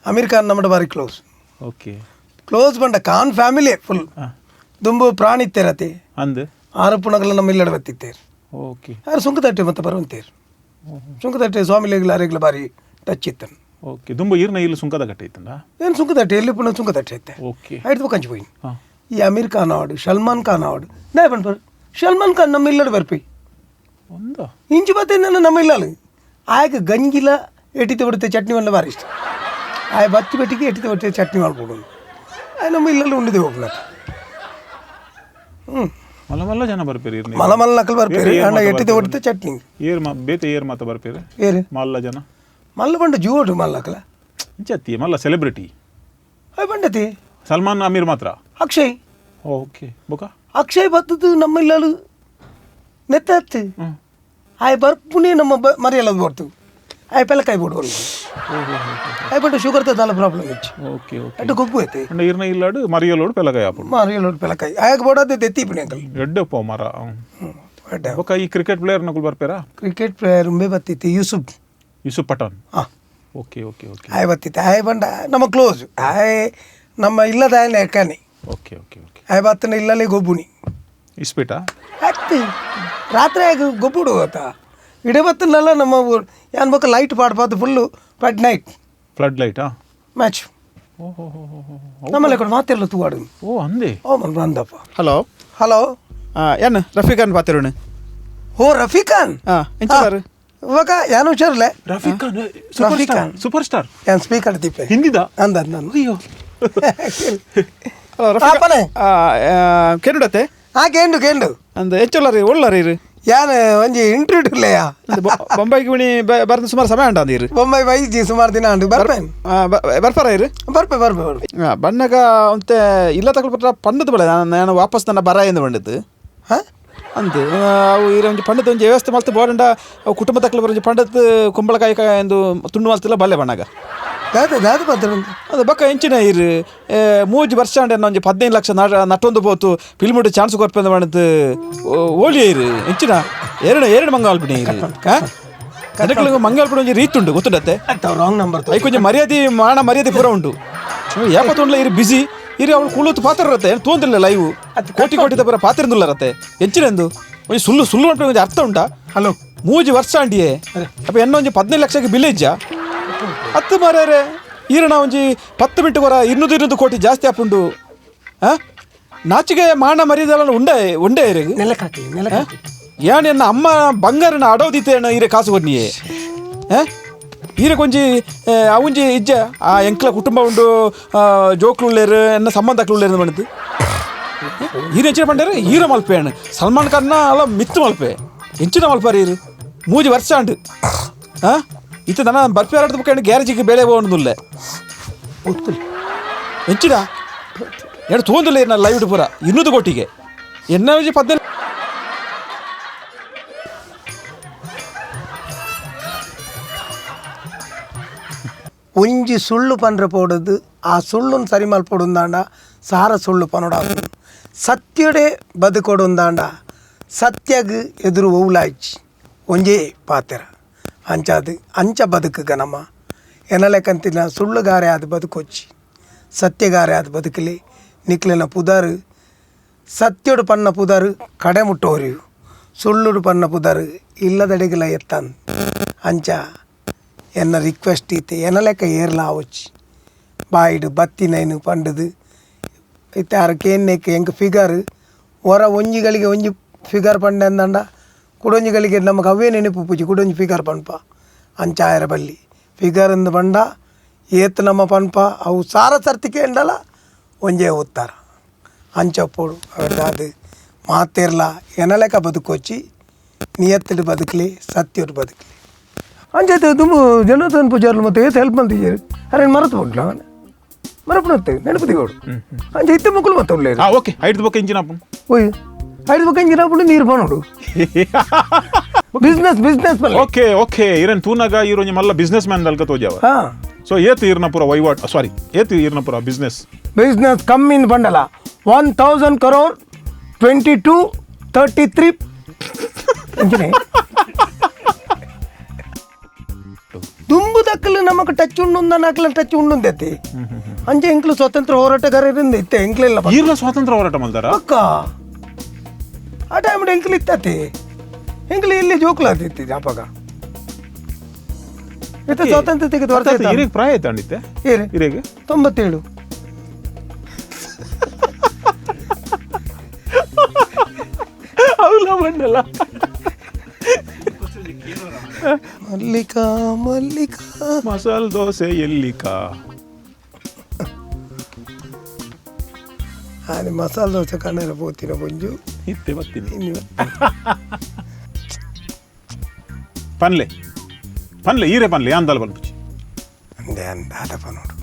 Aamir Khan ನಮ್ಮಡ ಬಾರಿ close. Okay. Close ಬಂಡ Khan family full. ದುಂಬು ಪ್ರಾಣಿ ಇತ್ತೇರತಿ. ಅಂದ್ ಆರು ಪುಣಗಲ ನಮ್ಮ ಇಲ್ಲಡ ಬತ್ತಿತ್ತೇರು. ಓಕೆ. ಯಾರು ಸುಂಕತಟ್ಟೆ ಮತ್ತೆ ಬರುವಂತೇರು. ಸುಂಕತಟ್ಟೆ ಸ್ವಾಮಿಲಿಗ್ಲ ಅರೆಗ್ಲ ಬಾರಿ ಟಚ್ ಇತ್ತನು. ಓಕೆ, ದುಂಬು ಈರ್ನ ಇಲ್ಲಿ ಸುಂಕದ ಕಟ್ಟೆ ಇತ್ತಂಡ? ಏನು ಸುಂಕತಟ್ಟೆ ಎಲ್ಲಿ ಪುನಃ ಸುಂಕತಟ್ಟೆ ಇತ್ತೆ. ಓಕೆ. ಐದು ಕಂಚಿ ಪೋಯಿನ್. ಹಾ. ಈ ಅಮೀರ್ ಖಾನ್ ಆವಡು, ಸಲ್ಮಾನ್ ಖಾನ್ ಆವಡು, ನೇ ಪನ್ಪರ್ ಸಲ್ಮಾನ್ ಖಾನ್ ನಮ್ಮ ಇಲ್ಲಡ ಬರ್ಪಿ. ಒಂದ ಇಂಚು ಬತ್ತೆ ನಮ್ಮ ಇಲ್ಲಲು ಆಯ್ಕೆ ಗಂಜಿಲ ಎಟಿತ ಬಿಡುತ್ತೆ ಚಟ್ನಿ ಬಂದ ಬಾರಿ ಇಷ್ಟ. ಆಯ್ ಬತ್ತಿ ಬೆಟ್ಟಿಗೆ ಎಟಿತ ಬಿಡುತ್ತೆ ಚಟ್ನಿ ಮಾಡ್ಬಿಡು. ಆಯ್ ನಮ್ಮ ಇಲ್ಲಲ್ಲಿ ಉಂಡಿದೆ ಹೋಗ್ಲತ್ತ. ಹ್ಞೂ. ಮಲ್ಲ ಮಲ್ಲ ಜನ ಬರ್ಪೇರಿ ಈರ್ನ. ಮಲ ಮಲ್ಲ ನಕಲ್ ಬರ್ಪೇರಿ. ಏರ್ ಅಣ್ಣ ಮಾತ ಎಟಿತ ಬಿಡುತ್ತೆ ಚಟ್ನಿ. ಏರ್ ಮಾ ಬೇತೆ ಏರ್ ಮಾತ ಬರ್ಪೇರಿ? ಏರು ಮಲ್ಲ ಜನ ಮಲ್ಲ ಬಂಡ ಜೋಡು ಮಲ್ಲಕಲ. ಇಂಚತ್ತಿ ಮಲ್ಲ ಸೆಲೆಬ್ರಿಟಿ. ಆಯ್ ಬಂಡತಿ. ಸಲ್ಮಾನ್ ಅಮೀರ್ ಮಾತ್ರ? ಅಕ್ಷಯ್. ಓಕೆ, ಬೊಕ? ಅಕ್ಷಯ್ ಬತ್ತದು ನಮ್ಮ ಇಲ್ಲಲು ನೆತ್ತತ್ತು. ಆಯ್ ಬರ್ಪುನೇ ನಮ್ಮ ಮರಿಯಲ್ಲ ಬರ್ತು. ಆಯ್ ಪೆಲಕಾಯಿ ಬೋಡು ಆಯ್ ಬಂಡ ಶುಗರ್ ದಾಲ ಪ್ರಾಬ್ಲಮ್ ಇಚ್ಚು. Okay okay. ಅಡ್ಡು ಗೊಬ್ಬು ಐತೆ. ಅಂಡ ಈರ್ನ ಇಲ್ಲಾಡು ಮರಿಯಲೋಡು ಪೆಲಕಾಯಿ ಆಪುಂಡು. ಮರಿಯಲೋಡು ಪೆಲಕಾಯಿ ಆಯ್ ಬೋಡಾದ ದೆತ್ತಿ ಅಂಕಲ್. ಎಡ್ಡೆ ಪೋ ಮರ. ಎಡ್ಡೆ. ಬೊಕ ಈ ಕ್ರಿಕೆಟ್ ಪ್ಲೇಯರ್ ನಕುಲ್ ಬರ್ಪೇರಾ? ಕ್ರಿಕೆಟ್ ಪ್ಲೇಯರ್ ಉಂಬೆ ಬತ್ತಿತ್ತು, ಯೂಸುಫ್. ಯೂಸುಫ್ ಪಠಾಣ್. ಹಾಂ. Okay okay okay. ಆಯ್ ಬತ್ತಿತ್ತು. ಆಯ್ ಬಂಡ ನಮ್ಮ ಕ್ಲೋಸ್. ಆಯ್ ನಮ್ಮ ಇಲ್ಲದ ಆಯ್ ಲೆಕ್ಕನೆ. Okay okay okay. ಆಯ್ ಬತ್ತನ ಇಲ್ಲಲ್ಲಿ ಗೊಬ್ಬುನಿ. ಇಸ್ಪೀಟಾ? ಅತ್ತಿ ರಾತ್ರಿ ಆಗ ಗೊಬ್ಬುಡು ಆತ. ಇಡೀ ಬತ್ತನಲ್ಲ ನಮ್ಮ ಏನ್ ಬೇಕು ಲೈಟ್ ಪಾಡ್ಪಾತು full flood night. Flood ಲೈಟಾ? Match. ಓ ಹೋ ಹೋ ಹೋ ಹೋ. ನಮ್ಮಲ್ಲಿ ಕಡೆ ಮಾತಿರಲ್ಲ ತೂವಾಡು. ಓ ಅಂದೆ. ಓ ಮನ್ ಬಂದಪ್ಪ. ಹಲೋ. ಹಲೋ. ಏನ್ ರಫೀಖಾನ್ ಪಾತಿರೋಣ? ಓ ರಫೀಖಾನ್. ಹಾಂ, ಎಂಚ? ಇವಾಗ ಏನು ಹುಷಾರಲ್ಲ? Rafiq Khan super Rafiq star. Khan. Super star. ಏನು ಸ್ಪೀಕರ್ ತಿಪ್ಪೆ ಹಿಂದಿದ? ಅಂದ ನಾನು. ಅಯ್ಯೋ. ಹಲೋ ರಫೀಕ್. ಪನೆ. ಕೆಂಡುಡತ್ತೆ? ಹಾಂ, ಕೇಂಡು ಕೇಂಡು. ಅಂದ್ ಎಂಚೊಲ್ಲರಿ, ಒಳ್ಳರಿ ಇರು? ಯಾನ್ ಒಂಜಿ ಇಂಟರ್ವ್ಯೂ ಇರ್ಲೆಯಾ? ಬೊಂಬೈಗೆ ಉಣಿ ಬರ್ದು ಸುಮಾರು ಸಮಯ ಅಂಡ ಅಂದಿರು. ಬೊಂಬೈ ಬೈಜಿ ಸುಮಾರು ದಿನ ಅಂಡು ಬರ್ಪೇನ್. ಬರ್ಪಾರ ಇರು? ಬರ್ಪೆ ಬರ್ಪೆ ಬರ್ಪೆ. ಬಣ್ಣಗ ಅಂತೆ ಇಲ್ಲ ತಗೊಳ್ಬಿಟ್ರ ಪಂಡದ ಬಳೆ ನಾನು ನಾನು ವಾಪಸ್ ನನ್ನ ಬರ ಎಂದು ಬಂಡಿದ್ದು. ಹಾಂ. ಅಂದು ಅವು ಇರ ಒಂಜಿ ಪಂಡದ ಒಂಜಿ ವ್ಯವಸ್ಥೆ ಮಲ್ತು ಬೋರಂಡ ಅವು ಕುಟುಂಬ ತಕ್ಕಲು ಒಂಜಿ ಪಂಡದ ಕುಂಬಳಕಾಯಿ ಎಂದು ತುಂಡು ಮಲ್ತಿಲ್ಲ ಬಲ್ಲೆ ಬಣ್ಣಗ. ದಾದ ದಾದ ಪತ್ರ. ಅದು ಬಕ್ಕ ಎಂಚಿನ ಇರು ಮೂಜಿ ವರ್ಷ ಅಂಡೆ ಒಂಜಿ 15 ಲಕ್ಷ ನಟೊಂದು ಪೋತು ಫಿಲ್ಮ್ ಚಾನ್ಸ್ ಕೊರ್ಪೆಂದು ಬಂಡದ್ದು ಓಲಿ ಇರು ಎಂಚಿನ ಎರಡು ಎರಡು ಮಂಗಾಲ್ಪಿಣಿ ಇರು ಅದಕ್ಕೆ ಮಂಗಾಲ್ಪಿಣಿ ಒಂಜಿ ರೀತುಂಡು ಗೊತ್ತುಂಡತ್ತೆ. Wrong number. ಐಕ್ ಒಂಜಿ ಮರ್ಯಾದೆ ಮಾನ ಮರ್ಯಾದೆ ಪೂರ ಉಂಟು. ಏಪತ್ತುಂಡ್ಲ ಇರು ಬಿಸಿ ಇರು ಅವಳು ಕುಳುತ್ತು ಪಾತ್ರ ಇರತ್ತೆ ತೋಂದಿಲ್ಲ ಲೈವ್ ಕೋಟಿ ಕೋಟಿ ಪೂರ ಪಾತ್ರ ಇರತ್ತೆ ಎಂಚಿನ ಒಂಜಿ ಸುಳ್ಳು ಸುಳ್ಳು ಉಂಟು ಒಂಜಿ ಅರ್ಥ ಉಂಟಾ? ಹಲೋ. ಮೂಜಿ ವರ್ಷ ಅಂಡಿಯೇ ಅಪ್ಪ ಎನ್ನ ಒಂಜಿ 15 ಲಕ್ಷಕ್ಕೆ ಬಿಲ್ ಇಜ್ಜಾ ಹತ್ತು ಮಾರ್ಯಾರೆ ಈರಣ ಒಂಜಿ 10 ಮಿಂಟು ಕೊರ 200 200 ಕೋಟಿ ಜಾಸ್ತಿ ಆಪುಂಡು. ಆ ನಾಚಿಗೆ ಮಾನ ಮರ್ಯಾದೆ ಉಂಡೆ ಉಂಡೆ ಇರಗೆ. ನೆಲಕ್ಕೆ ಹಾಕಿ ನೆಲಕ್ಕೆ ಹಾಕಿ. ಏನ್ ಎನ್ನ ಅಮ್ಮ ಬಂಗಾರನ ಅಡೋದಿತ್ತೇನ ಈರೆ ಕಾಸು ಕೊಡ್ನಿಯೇ ಈರೆ ಕೊಂಜಿ ಅವುಂಜಿ ಇಜ್ಜ ಆ ಎಂಕ್ಲ ಕುಟುಂಬ ಉಂಡು ಜೋಕ್ಲು ಉಳ್ಳೇರು ಎನ್ನ ಸಂಬಂಧಕ್ಲು ಉಳ್ಳೇರು ಬಂಡಿದ್ದು ಈರೆ ಎಂಚಿನ ಪಂಡೇರು ಹೀರೋ ಮಲ್ಪೆ ಅಣ್ಣ ಸಲ್ಮಾನ್ ಖಾನ್ನ ಅಲ್ಲ ಮಿತ್ತು ಮಲ್ಪೆ ಎಂಚಿನ ಮಲ್ಪಾರ ಈರು ಮೂಜಿ ವರ್ಷ ಅಂಡು. ಹಾಂ ಇತ್ತ ದನ ಬರ್ಪಿ ಆಡೋದು ಬುಕ್ಕ ಗ್ಯಾರೇಜಿಗೆ ಬೇಳೆ ಹೋಗೋಣದುಲ್ಲೆ ಎಂಚಿನ ಎರಡು ತೋಂದಿಲ್ಲ ನಾನು ಲೈವ್ ಪೂರ 200 ಕೋಟಿಗೆ ಎನ್ನ ಒಂಜಿ 15 ಒಂಜಿ ಸುಳ್ಳು ಪನ್ರೆ ಪೋಡದು ಆ ಸುಳ್ಳುನ್ ಸರಿ ಮಲ್ಪೊಡುಂದಾಂಡ ಸಾರ ಸುಳ್ಳು ಪನೊಡ ಸತ್ಯಡೆ ಬದುಕೊಡುಂದಾಂಡ ಸತ್ಯಗ್ ಎದುರು ಒವ್ಲಾಯ್ಚಿ ಒಂಜೇ ಪಾತೆರ ಅಂಚಾದು ಅಂಚ ಬದುಕುಗ ನಮ್ಮ ಎನಲೆಕಂತಿನ ಸುಳ್ಳುಗಾರೆ ಆದ್ ಬದುಕೊಚ್ಚಿ ಸತ್ಯಗಾರೆ ಆದ್ ಬದುಕಲಿ. ನಿಕ್ಲೆನ ಪುದಾರು ಸತ್ಯಡು ಪನ್ನ ಪುದಾರು ಕಡೆ ಮುಟ್ಟೋರಿಯು ಸುಳ್ಳುಡು ಪನ್ನ ಪುದಾರು ಇಲ್ಲದಡೆಗಿಲ ಎತ್ತನ್. ಅಂಚ ಎನ್ನ ರಿಕ್ವೆಸ್ಟ್ ಇತ್ತೆ ಎನಲೆಕ್ಕ ಏರ್ಲ ಆವೊಚ್ಚಿ ಬಾಯಿಡು ಬತ್ತಿ ನೈನು ಪಂಡುದು ಇತ್ತೆ ಆರು ಕೇನ್ನೆಕ್ ಎಂಕ್ ಫಿಗರ್ ಒರ ಒಂಜಿ ಗಳಿಗೆ ಒಂಜಿ ಫಿಗರ್ ಪಂಡೆ ಅಂದಂಡ ಕುಡೊಂಜಿ ಗಳಿಗೆ ನಮಕ್ ಅವೇ ನೆನಪು ಪೂಜಿ ಕುಡೊಂಜಿ ಫಿಗರ್ ಪನ್ಪ. ಅಂಚ ಆಯರ ಬಲ್ಲಿ ಫಿಗರ್ ಅಂದ್ ಪಂಡ ಏತ್ ನಮ್ಮ ಪನ್ಪ ಅವು ಸಾರ ಸರ್ತಿ ಕೇಂಡಲ ಒಂಜೇ ಉತ್ತರ. ಅಂಚ ಉಪ್ಪೊಡು ಅವೆಡ್ದಾದ್ ಮಾತೆರ್ಲ ಎನಲೆಕ ಬದುಕೊಚ್ಚಿ ನಿಯತ್ತಿಡ್ ಬದುಕಲಿ ಸತ್ಯಡ್ ಬದುಕಲಿ. ಅಂಚ ದುಂಬು ಜನಾರ್ದನ್ ಪೂಜಾರ್ಲು ಮತ್ತೆ ಏತ್ ಹೆಲ್ಪ್ ಮಲ್ತಿಜೆರ್ ಅರೆನ್ ಮರತು ಪೋಡ್ಲ ಮರಪುನತ್ತೆ ನೆನಪು ದಿಗೋಡು ಅಂಚ ಇತ್ತೆ ಮೊಕುಲು ಮತ್ತೆ ಉಲ್ಲೆರ್. ಓಕೆ ಐದು ಬೊಕ್ಕ ಇಂಜಿನ್ ಆಪುಂಡು. ಓಯ್ ಐದು ಬೊಕ್ಕ ಇಂಜಿನ್ ಆಪುಂಡು ನೀರು ಪನೊಡು ಬಿಸ್ನೆಸ್ ಬಿಸ್ನೆಸ್ ಪಲ್ಲೆ. ಓಕೆ ಓಕೆ ಇರನ್ ತೂನಗ ಈರೊಂಜಿ ಮಲ್ಲ ಬಿಸ್ನೆಸ್ ಮ್ಯಾನ್ ದಲ್ಕ ತೋಜಾವ. ಹಾಂ. ಸೊ ಏತ್ ಈರ್ನ ಪೂರ ವಹಿವಾಟ್ ಸಾರಿ ಏತ್ ಈರ್ನ ಪೂರ ಬಿಸ್ನೆಸ್? ಬಿಸ್ನೆಸ್ ಕಮ್ಮಿ ಬಂಡಲ 1000 ಕರೋಡ್ 22 33 ಅಂಚನೆ ದುಂಬುದ ಅಕ್ಲು ನಮಕ್ ಟಚ್ ಉಂಡು ಅಕ್ಲ ಟಚ್ ಉಂಡುಂದೆತ್ತಿ. ಅಂಚೆ ಎಂಕ್ಲು ಸ್ವತಂತ್ರ ಹೋರಾಟಗಾರರಿಂದ ಇತ್ತೆ ಎಂಕ್ಲೆಲ್ಲ. ಈರ್ಲ ಸ್ವಾತಂತ್ರ್ಯ ಹೋರಾಟ ಮಲ್ದಾರ? ಪಕ್ಕ. ಆ ಟೈಮ್ ಎಂಕ್ಲು ಇತ್ತತಿ, ಎಂಕ್ಲು ಇಲ್ಲಿ ಜೋಕ್ಲು ಆತಿತ್ತಿ ಅಪಗ. ಇತ್ತೆ ಸ್ವಾತಂತ್ರ್ಯ ತೆಗೆದು ವರ್ಷ ಆಯ್ತಾ? ಇರೆಗ್ ಪ್ರಾಯ ಆಯ್ತಾಂಡಿತ್ತೆ? ಏರು? ಇರೆಗ್. 97. ಹೌದಾ ಮಂಡಲ? ಮಲ್ಲಿಕಾ ಮಲ್ಲಿಕಾ. ಮಸಾಲೆ ದೋಸೆ ಎಲ್ಲಿಕಾ? ಅದು ಮಸಾಲೆ ದೋಸೆ ಕಣ್ಣರ ಪೋತಿನ ಪೊಂಜು. ಇತ್ತೆ ಬರ್ತೀನಿ. ಇನ್ನು. ಪನ್ಲೆ ಪನ್ಲೆ, ಈರೆ ಪನ್ಲೆ, ಯಾಂದಲ್ ಬಲ್ಪುಚಿ. ಅಂದೆ ಅಂದಾದಪ್ಪ ನೋಡು.